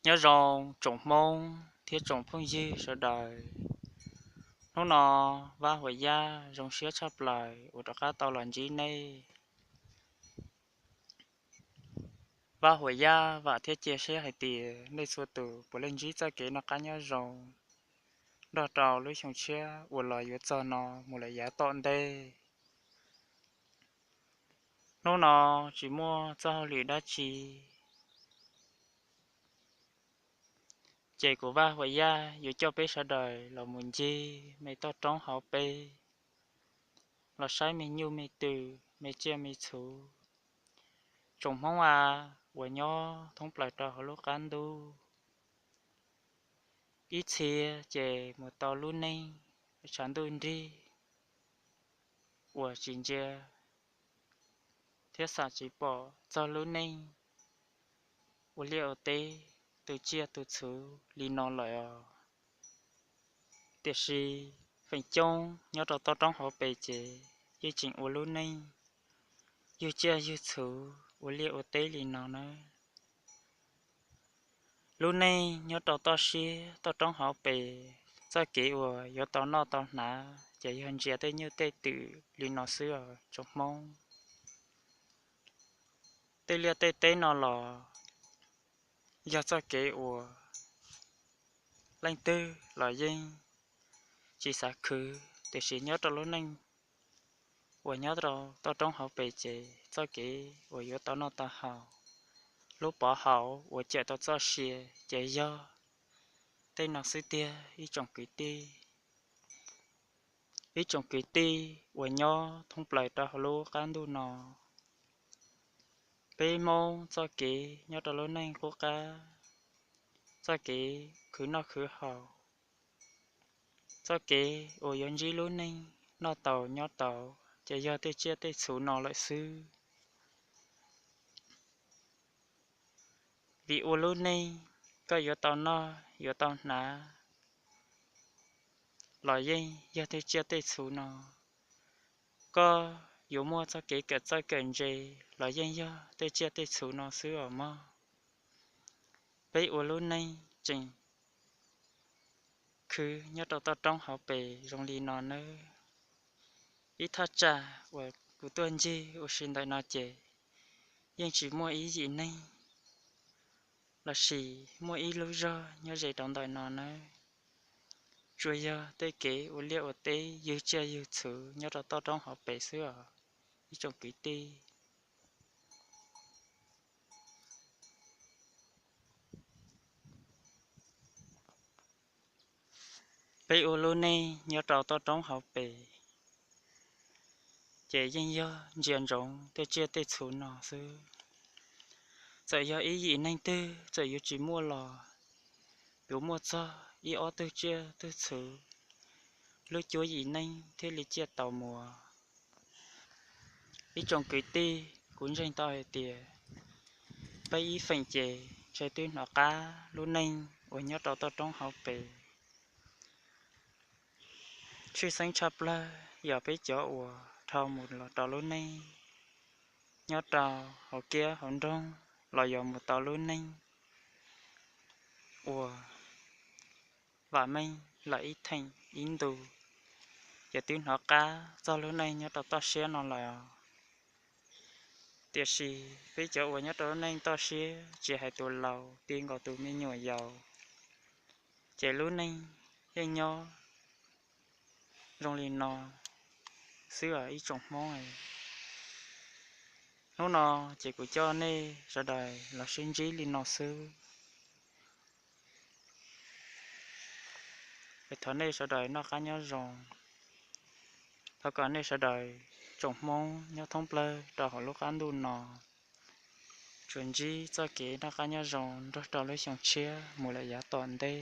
Nyob zoo tsoom Hmoob thiab tsoom phooj ywg sawv daws. Hnub no Vaj Huas Yaj zoo siab tshaj plaws uas rov qab tau los ntsib nej. Vaj Huas Yaj vam thiab cia siab hais tias nej txhua tus puav leej ntsib txoj kev noj qab nyob zoo nrog rau lub xyoo tshiab uas los yuav txog no mus lawm yav tom ntej. Hnub no tsis muaj txoj hauj lwm dab tsi, ces kuv Vaj Huas Yaj yuav coj peb sawv daws los mus ncig me toj roob hauv pes, los saib me nyuj me twm, me tsiaj me txhu, tsoom Hmoob a uas nyob thoob plaws rau hauv lub qab ntuj. Ib txhia ces mus tau lub neej tshav ntuj nrig uas tsis ntsia thiab xam tsis pom txog lub neej ua liaj ua teb, tu tsiaj tu txhu li no lawm os. Tiam sis feem coob nyob rau toj roob hauv pes ces yeej tseem ua lub neej yug tsiaj yug txhu, ua liaj ua teb li no nawb. Lub neej nyob rau toj siab toj roob hauv pes, txoj kev uas yuav tau noj tau hnav ces yog ntsia tej nyuj tej twm li no xwb os tsoom Hmoob. Tej liaj tej teb no los yog txoj kev uas leej twg los yeej tsis xav khwv, tiam sis nyob rau lub neej uas nyob rau toj roob hauv pes ces txoj kev uas yuav tau noj tau haus, lub pov haum uas cawm tau txoj sia ces yog tej no xwb tiag ib tsoom kwv tij. Ib tsoom kwv tij uas nyob thoob plaws rau hauv lub qab ntuj no, peb Hmoob txoj kev nyob rau lub neej qub qab, txoj kev khwv noj khwv haus, txoj kev uas yuav ntsib lub neej noj tau nyob tau ces yog tej tsiaj tej txhu no lawm xwb. Vim ua lub neej koj yuav tau noj yuav tau hnav los yeej yog tej tsiaj tej txhu no. Koj yuav muaj txoj kev kawm txawj kawm ntse los yeej yog tej tsiaj tej txhu no xwb os mog. Peb ua lub neej tseem khwv nyob rau toj roob hauv pes zoo li no nawb. Ib thaj tsam uas kuv tuaj ncig ua si ntawm no ces yeej tsis muaj ib yim neeg lossis muaj ib lub zog nyob ze rau ntawm no nawb. Tsuas yog tej kev ua liaj ua teb yug tsiaj yug txhu nyob rau toj roob hauv pes xwb os ib tsoom kwv tij. Peb ua lub neej nyob rau toj roob hauv pes ces yeej yog ntsia ntsoov tej tsiaj tej txhu no xwb. Txawm yog ib yim neeg twg txawm yuav tsis muaj los yuav muaj txog ib ob tug tsiaj tug txhu, lub cuab yim neej thiaj li ciaj tau mus. Ib tsoom kwv tij, kuv ntseeg tau hais tias peb ib feem ces ntshe twb hnov qab lub neej uas nyob rau toj roob hauv pes. Tshwj xeeb tshaj plawg yog peb cov uas dhau mus los rau lub neej nyob rau hauv kiab hauv nroog los yog mus tau lub neej uas vam meej lawm ib theem ib ntus, ces twb hnov qab txog lub neej nyob rau toj siab no lawm. Tiam sis peb cov uas nyob rau lub neej toj siab tsis hais tus laus ti nkaus tus me nyuam yaus, ces lub neej yeej nyob zoo li no xwb os ib tsoom Hmoob. Hnub no ces kuv coj nej sawv daws los sib ntsib li no xwb. Es thov nej sawv daws noj qab nyob zoo. Thov kom nej sawv daws tsoom Hmoob nyob thoob plawg rau hauv lub qab ntuj no tsuas ntsib txoj kev noj qab nyob zoo nrog rau lub xyoo tshiab mus lawm yav tom ntej.